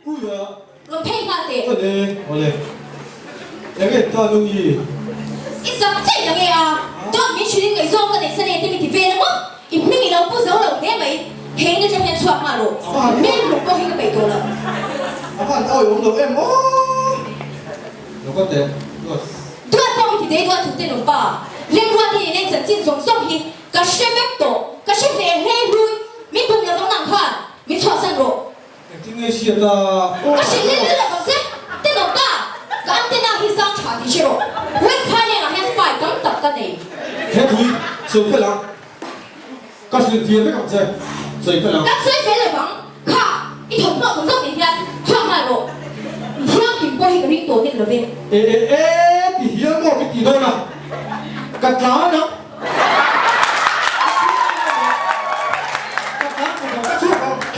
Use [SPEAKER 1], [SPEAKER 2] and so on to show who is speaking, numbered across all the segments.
[SPEAKER 1] Uia.
[SPEAKER 2] Rawn phei nghal teh.
[SPEAKER 1] Awle, awle. Enge ta nu i?
[SPEAKER 2] I zak chiah la nge a? Dawt min hrilhin ngaihzawng ka neih san e ti mi ti vel a maw? I hming i lo pu zo lo hle mai. He in atang hian chhuak nghal rawh. Hmel hmuh pawh hi ka peih tawh lo.
[SPEAKER 1] A van awi awm lo em aw. Lo ka teh duat.
[SPEAKER 2] Duat pawh mi ti dei duat chung te nupa. Lemruat hi ineng chanchin zawng zawng hi ka hre vek tawh. Ka hre hle hle hlui. Min bum lovang nang khan min chhuahsan rawh.
[SPEAKER 1] Engtin nge hriat a?
[SPEAKER 2] Ka hrilh leh leh lovang che. Tenawm ta! Ka antenna hi sang tha tih hre rawh. West Thailand ah hian spy tam tak ka nei.
[SPEAKER 1] He tui, sawi fel ang. Ka hrilh fiah vek ang che. Sawi fel ang.
[SPEAKER 2] Kan sawi fel lovang. Kha, i thawmhnaw zawng zawng nen hian chhuak nghal rawh. I thianghlim pawh hi ka ring tawh nek lo ve.
[SPEAKER 1] E e e, ti hian maw min ti dawn a? Ka tlan ang.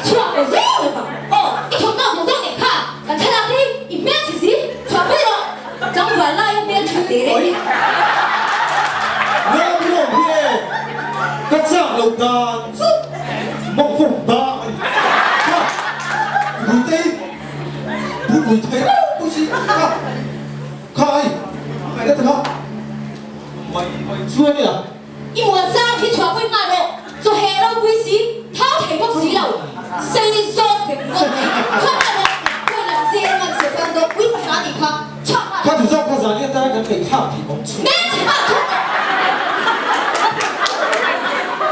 [SPEAKER 2] Chhuak lo zeuh lo vang. Aw, i thawmhnaw zawng zawng nen kha kan thlalak hi i hmel chhe si, chhuah pui rawh. Tlangval laia hmel tha teh reng hi.
[SPEAKER 1] Ngam lawm hi e, ka chak lo dan chu mawngfawm bang a ni. Kha, Ruitei, bul ui thei reuh pawh si kha, kha ai, a ngaihna ta kha. Mai mai chu a nia.
[SPEAKER 2] I muan sang hi chhuahpui nghal rawh, chaw heh ropui si, thau thei bawk si lo, sei zawt vek ngawt mai, chhuak nghal rawh, pawi lam zel man se chuan dawt pui fahra nih kha, chhuak nghal rawh.
[SPEAKER 1] Kha ti zawk kha zan atana kan neih thlak tih awm chhun.
[SPEAKER 2] Mek chhe nghal chhuak rawh.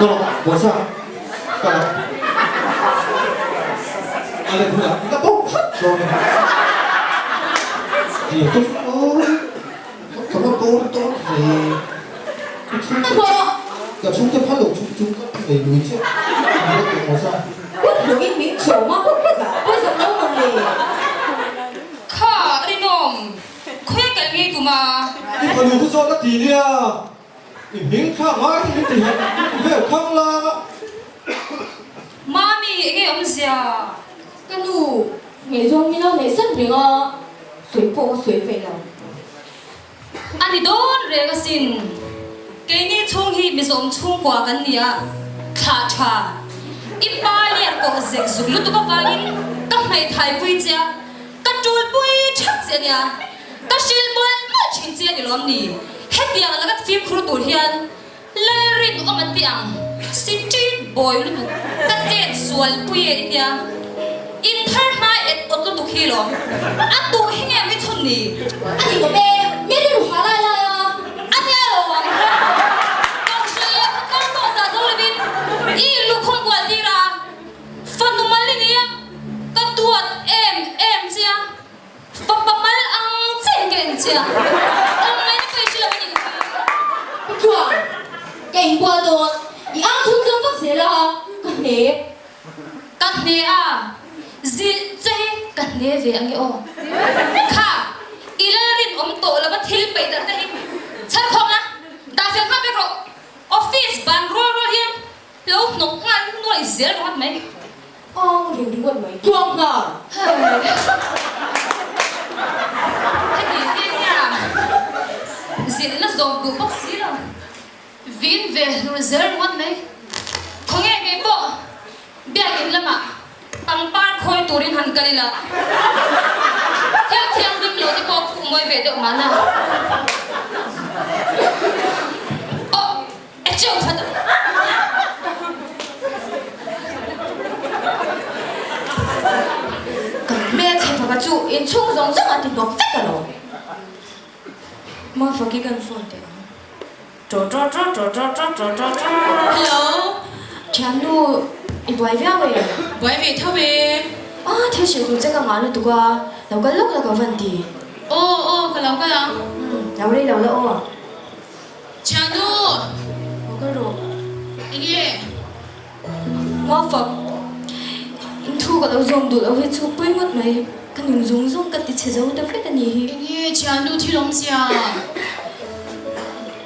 [SPEAKER 1] Ka rawh, Muansa, ka rawh. A let hunah i la bo hrat dawn a ni. Ti a tawp. Ka va dawn dawn ve. Ka chhungte phal lo chung chung ka nei lui chiah. Ka va tih maw sa.
[SPEAKER 2] Kut hmuhin min chawm a, pawisa lo mawng le.
[SPEAKER 3] Kha rinawm, khawi kal ngei tum a?
[SPEAKER 1] I fanu chu zawt a ti nia, i hming thlak ngai te min ti han vel khang la.
[SPEAKER 3] Mami, enge awmzia?
[SPEAKER 2] Ka nu, Ngaihzawng min lo neih san reng a, sawi pawh ka sawi peih lo.
[SPEAKER 3] A ni dawn reng asin. Keini chhung hi Mizawm chhungkua kan ni a, thlah tha. I pa lian kawh zek zuk lutuk avangin ka hmeithai pui che a, ka tul pui thak che a nia. Ka hrilh mawlh mawlh thin che a ni lawm ni? Hetiang laka fimkhur tur hian Lalrin awm an ti ang, street boy lutuk ka chet sual pui e i tia, in thar hma et awt lutuk hi lawm, a duh hi nge mi chhun ni?
[SPEAKER 2] A ni awm e, mi rilru ha lai lai a,
[SPEAKER 3] a nia lo ang. Kohhran leh khawtlang pawh zah zo lovin i lukhum kual tir a, fanu mal i nia, ka duat em em che a. Fapa mal ang chiah hi ka en chiah. Awm ngaihna pawh i hre lo a nih kha.
[SPEAKER 2] Pu Tluang, ka inbual dawn. I ang chhung zawng vak zel a, ka hne.
[SPEAKER 3] Ka hne a, zilh che hi ka hne ve ange aw. Kha, i lalrin awm tawh lova thil peih darh te hi chhar khawm la, dah fel nghal vek rawh. Office ban rual rual hian lo hnawk nghal nuai zel ringawt mai.
[SPEAKER 2] Awng ring ringawt mai tluang nghal.
[SPEAKER 3] Heti te nia zilhna zawm duh bawk si lo. Vin ve hlur zel ringawt mai. Khawnge kei pawh biakin lamah pangpar khawi turin han kal ila. Thil thianghlim lo te pawh khuh mawi ve deuh mahna. Aw. A cheu that a.
[SPEAKER 2] Kan hmelchhe fapa chu inchhung zawng zawng a ti hnawk vek a lo. Mafaki kan phone teh ang. Hello, thiannu i buai viau e.
[SPEAKER 3] Buai ve tho e.
[SPEAKER 2] Ah, thil hrilh tur che ka ngah lutuk a, lo kal lawk la ka van ti.
[SPEAKER 3] Aw, aw, ka lo kal ang.
[SPEAKER 2] Umm, lo rei lo la aw.
[SPEAKER 3] Thiannu!
[SPEAKER 2] Haw kal rawh.
[SPEAKER 3] Enge?
[SPEAKER 2] Muafak, in thu ka lo zawm duh loh hi chu pawi ngawt mai. Ka nun zung zung ka ti chhe zo ta vek a nih hi.
[SPEAKER 3] Enge thiannu thil awmzia?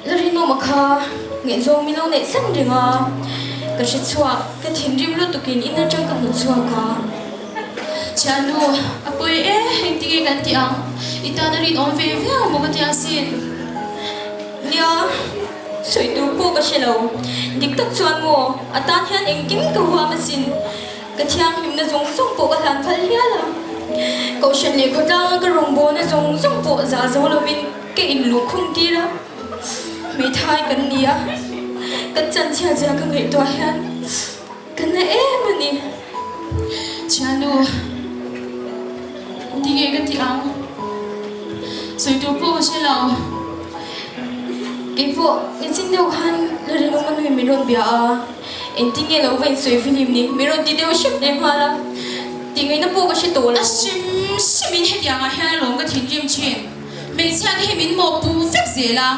[SPEAKER 2] La rinawm a kha, ngaihzawng min lo neih san reng a. Ka hre chhuak, ka thinrim lutukin in atang ka hmu chhuak a.
[SPEAKER 3] Thiannu, a pawi e, engtinge kan tih ang? I tan a rinawm ve viau maw ka ti asin.
[SPEAKER 2] Nia, sawi tur pawh ka hre lo. Dik tak chuan maw, a tan hian engkim ka huam asin. Ka thianghlimna zawng zawng pawh ka hlan phal hial a.
[SPEAKER 4] Kohhran leh khawtlanga ka rawngbawlna zawng zawng pawh zah zo lovin ka inluhkhung tir a, hmeithai kan ni a, kan chanchhia zia ka ngaihtuah hian ka na em a ni.
[SPEAKER 5] Thianu, tinge ka ti ang? Sawi tur pawh ka hre lo.
[SPEAKER 4] Keipawh nichin deuh khan Larinawma nui min rawn bia a. Engtin nge lo va insawi fihlim ni? Min rawn ti deuh hrep leh nghal a, tih ngaihna pawh ka hre tawh lo.
[SPEAKER 5] A hrim hrimin hetiangah hian alawm ka thinrim thin. Hmeichhia te hi min mawhpu vek zel a,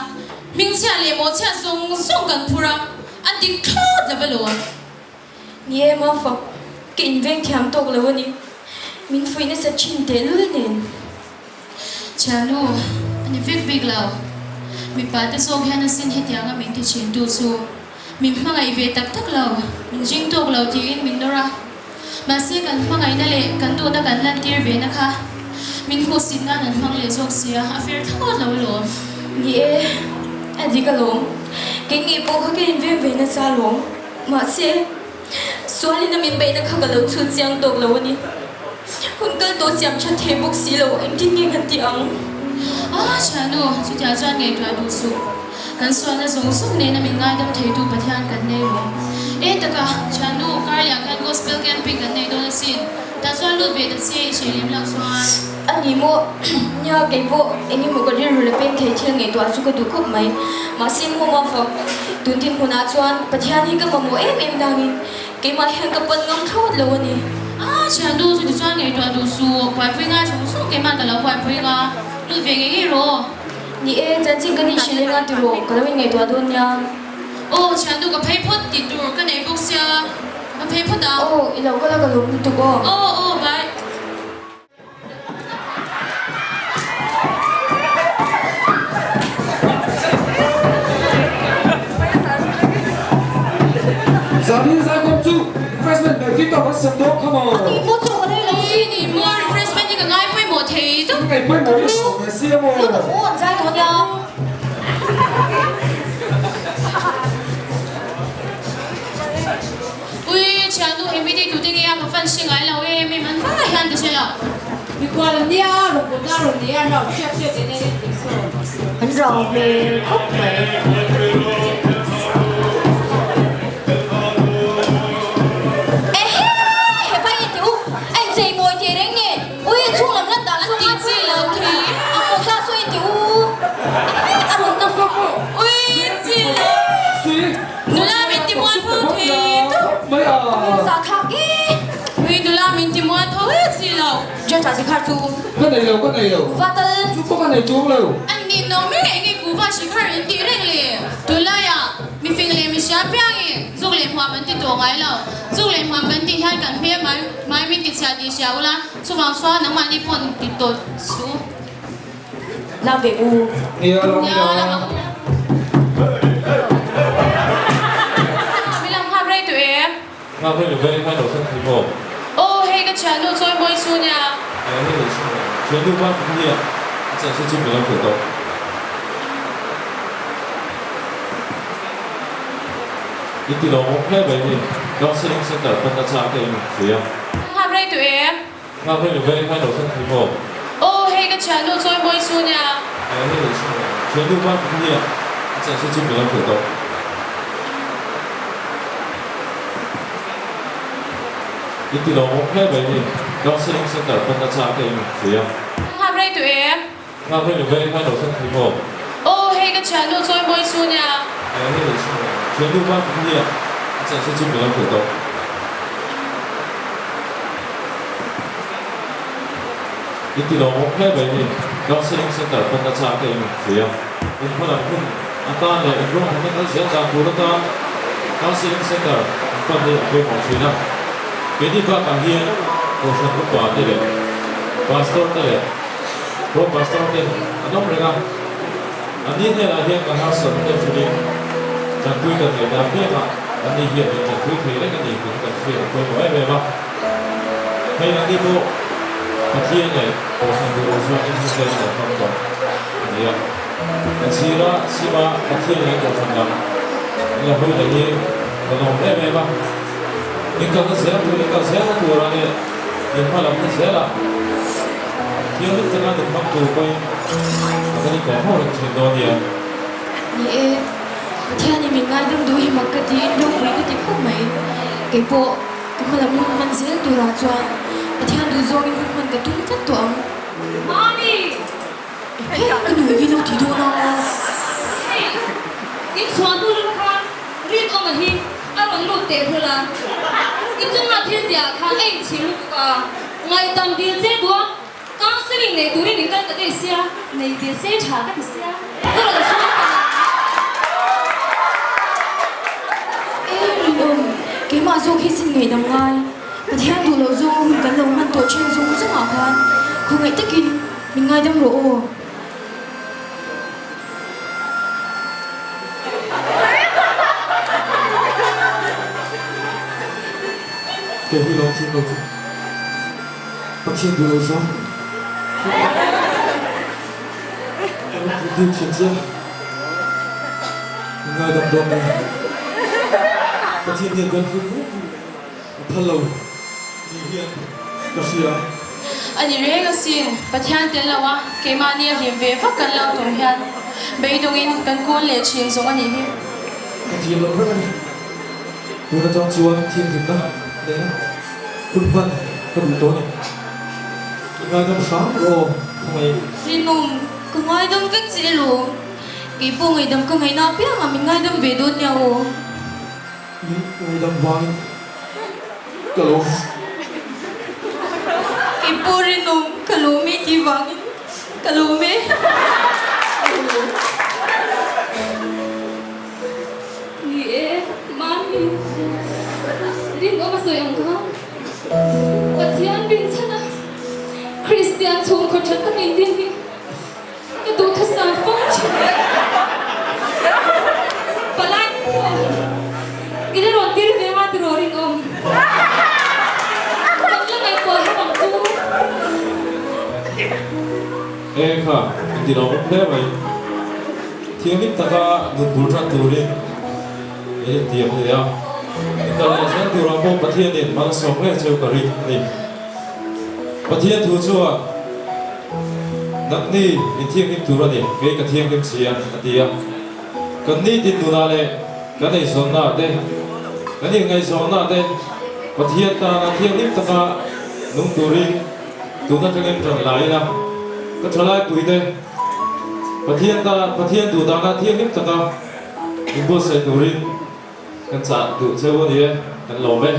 [SPEAKER 5] hmingchhia leh mawhchhia zawng zawng kan phur a, a dik thlawt lo alawm.
[SPEAKER 4] Ni e Mafak, ka inveng thiam tawk lo a ni. Min fuih nasa thin tehlul nen.
[SPEAKER 5] Thiannu, a ni vek bik lo. Mipa te zawk hian asin hetianga min ti thin tu chu min hmangaih ve tak tak lo, min ring tawk lo tiin min nawr a. Mahse kan hmangaihna leh kan duhna kan lantir ve na kha min hmuhsit nan an hmang leh zawk sia, a fer thlawt lo alawm.
[SPEAKER 4] Ni e, a dik alawm. Kei ngei pawh kha ka inveng ve nasa alawm. Mahse. Sualin a min beihna kha ka lo chhut chiang tawk lo a ni. Hun kal tawh siam that thei bawk si lo, engtin nge kan tih ang?
[SPEAKER 5] Ah, thiannu, chutiang chuan ngaihtuah duh suh. Kan sualna zawng zawng nena min ngaidam theitu Pathian kan nei lo. E taka, thiannu, karliah khan Gospel Camping kan nei dawn asin. Tah chuan lut ve ta che, i hre lem loh chuan.
[SPEAKER 4] A ni maw? Nia, kei pawh eng emaw ka rilru la peng thei thil ngaihtuah chu ka duh khawp mai. Mahse, maw Mafak, tun dinhmunah chuan Pathian hi ka mamawh em em dangin keimah hian ka pan ngam thlawt lo a ni.
[SPEAKER 5] A, thiannu, chuti chuan ngaihtuah duh suh, buaipui ngai zawng zawng keimah ka lo buaipui nga, lut ve ngei ngei rawh.
[SPEAKER 4] Ni e, chanchin kan inhrilh eng a tiraw, ka lo inngaihtuah dawn nia.
[SPEAKER 5] Aw, thiannu ka phei phawt tih tur ka nei bawk sia, ka phei phawt ang.
[SPEAKER 4] Aw, i lo kal a ka lawm lutuk aw.
[SPEAKER 5] Aw, aw, bye.
[SPEAKER 1] Zani zaikhawm chu refreshment ber khi tawk an sem dawn kha maw?
[SPEAKER 2] A ni maw chaw ka rei lo si.
[SPEAKER 5] Ni maw refreshment hi ka ngai pawimawh thei deuh.
[SPEAKER 1] Ngai pawimawh hi sawm ve si a maw?
[SPEAKER 2] Lu ka hmu an zai tawh nia.
[SPEAKER 5] Ui, thiannu he mi tih tute nge a ka fan hre ngai lo e, mi man va hian ka hre lo.
[SPEAKER 6] Mikhual an nia, rawngbawlna a rawn nei a, an rau hriat hriat en en tih saw.
[SPEAKER 4] An rau hmel khawp mai.
[SPEAKER 2] Ehe! Hepa i ti u, a inchei mawi teh reng nge? Ui, a chhung lam lan dan chu a chi lo thei, a mawza saw i ti u, ehe, a rawn na.
[SPEAKER 5] Ui, chi lo. Nula min ti mual pho thei tawp.
[SPEAKER 2] Mawza thlak e.
[SPEAKER 5] Ui, nula min ti mual pho e chi lo.
[SPEAKER 2] Judge a zikhar chu.
[SPEAKER 1] Ka nei lo, ka nei lo.
[SPEAKER 2] Kuva tal.
[SPEAKER 1] Chu pawh ka nei chuang lo.
[SPEAKER 5] An nih nawm e, enge kuva hrikhar in tih reng le? Tunlaiah mifing leh mihria piangin zuk leh hmuam an ti tawh ngai lo. Zuk leh hmuam kan tih hian kan hmel mai mai min ti chhia tih hria ula, chuvang chuan nangmahni pawh an ti tawh chu.
[SPEAKER 4] Lam ve u.
[SPEAKER 1] Nia lam ila.
[SPEAKER 5] Nia lam ang. Mi lam nghak rei tawh em?
[SPEAKER 7] Nghak rei lo ve, ngai lo thleng thei maw?
[SPEAKER 5] Aw hei ka thiannu chawi mawi chu nia.
[SPEAKER 7] Hei hei thiannu pa kum hi a chanchin chu min lo hrilh tawh. I ti lo awm hle mai hi Counselling Center pan a chak te in hria.
[SPEAKER 5] Nghak rei tawh em?
[SPEAKER 7] Nghak rei lo ve, ngai lo thleng thei maw?
[SPEAKER 5] Aw hei ka thiannu chawi mawi chu nia.
[SPEAKER 7] Hei hei thiannu pa kum hi a chanchin chu min lo hrilh tawh. I ti lo awm hle mai hi Counselling Center pan a chak te in hria.
[SPEAKER 5] Nghak rei tawh em?
[SPEAKER 7] Nghak rei lo ve, ngai lo thleng thei maw?
[SPEAKER 5] Aw hei ka thiannu chawi mawi chu nia.
[SPEAKER 7] Hei hei thiannu pa kum hi a chanchin chu min lo hrilh tawh. I ti lo awm hle mai hi Counselling Center pan a chak te in hria. In hmalam hun atan leh in ruahmanna kal zel dan tur atan Counselling Center an pan hi a pawimawh thin a. Keini bakah hian Kohhran upa te leh Pastor te leh Pro Pastor te an awm reng a. Anni hnenah hian kan harsatna te hrilhin tanpui kan ngaihna apiangah anni hian min tanpui thei reng a ni tih kan hriat a pawimawh em em a. Hei anni pawh Pathian leh Kohhran duh lo chuan in hmuhte an hmang tawh a ni a. Kan sira sima Pathian leh Kohhran lam an la hawi leh hi ka lawm em em a. Inkalna zel tur, inkal zelna turah leh inhma lamna zelah. Thianghlim taka nun hmang tur pawhin a kan inkawm ho reng thin dawn nia.
[SPEAKER 4] Ni e, Pathianin min ngaidam duh hi mak ka tiin ropui ka ti khawp mai. Kei pawh ka hmalam hun hman zel turah chuan Pathian duh zawngin hun hman ka tum tlat tawh ang.
[SPEAKER 3] Mami!
[SPEAKER 4] Hei, ka nu hi lo ti dawn a.
[SPEAKER 3] Hei, in chhuah hnu lawk khan Rinawma hi a rawn lut teh hlul a. I chunga thil tihah khan a inchhir lutuk a, ngaihdam dil che duh a, counselling nei turin in kal ta daih sia, nei ve se tha ka ti sia, ka rawn hruai ta lo.
[SPEAKER 4] E Rinawm, keimah zawk hi sin ngaihdam ngai, Pathian duh loh zawnga hun kan lo hman tawh then zawng zawngah khan khawngaih takin Min ngaidam rawh aw.
[SPEAKER 1] Kei hi lawm thin lo chu Pathian duh lo zawng ka lo tih tir thin che a, min ngaidam dawn nia. Pathian hian kan hlim vek hi a phal lo ni hian ka hria.
[SPEAKER 5] A ni reng asin, Pathian tel lo a, keimahni a hlim ve vak kan lo tum hian beidawngin kan kun leh thin zawng a nih hi.
[SPEAKER 1] Ka thiam loh vek a ni. Tun atang chuan thianghlimna nena hun hman ka duh tawh a ni. I ngaidam hram rawh aw, khawngaih.
[SPEAKER 4] Rinawm, ka ngaidam vek che elaw? Keipawh ngaidam ka ngaihna apiangah min ngaidam ve dawn nia aw.
[SPEAKER 1] Min ngaidam vangin ka lawm.
[SPEAKER 4] Kei pawh rinawm ka lawm e tih vangin ka lawm e.
[SPEAKER 3] Ni e, Mami, rinawm a sawi ang kha. Pathian rinchhan a Kristian chhungkaw tha tak intin hi Ka duhthusam fo thin. Palai pawh i la rawn tir ve nga tiraw rinawm. Kan la ngaihtuah hlawm ang chu.
[SPEAKER 7] E kha, in ti lawmawm hle mai. Thianghlim taka nun bul tan turin in intiam a ni a. In kal leh zel turah pawh Pathianin malsawm ngei cheu ka ring a ni. Pathian thu chuan, Nangni in thianghlim tur a ni, kei ka thianghlim si a, a ti a. Kan nitin nunah leh kan eizawnnaah te, kan inngaihzawnnaah te Pathian tana thianghlim taka nung turin tun atangin ran la ila, ka thalaipui te Pathian tana Pathian duh dana thianghlim taka inbuatsaih turin kan chah duh cheu a ni e, kan lawm e.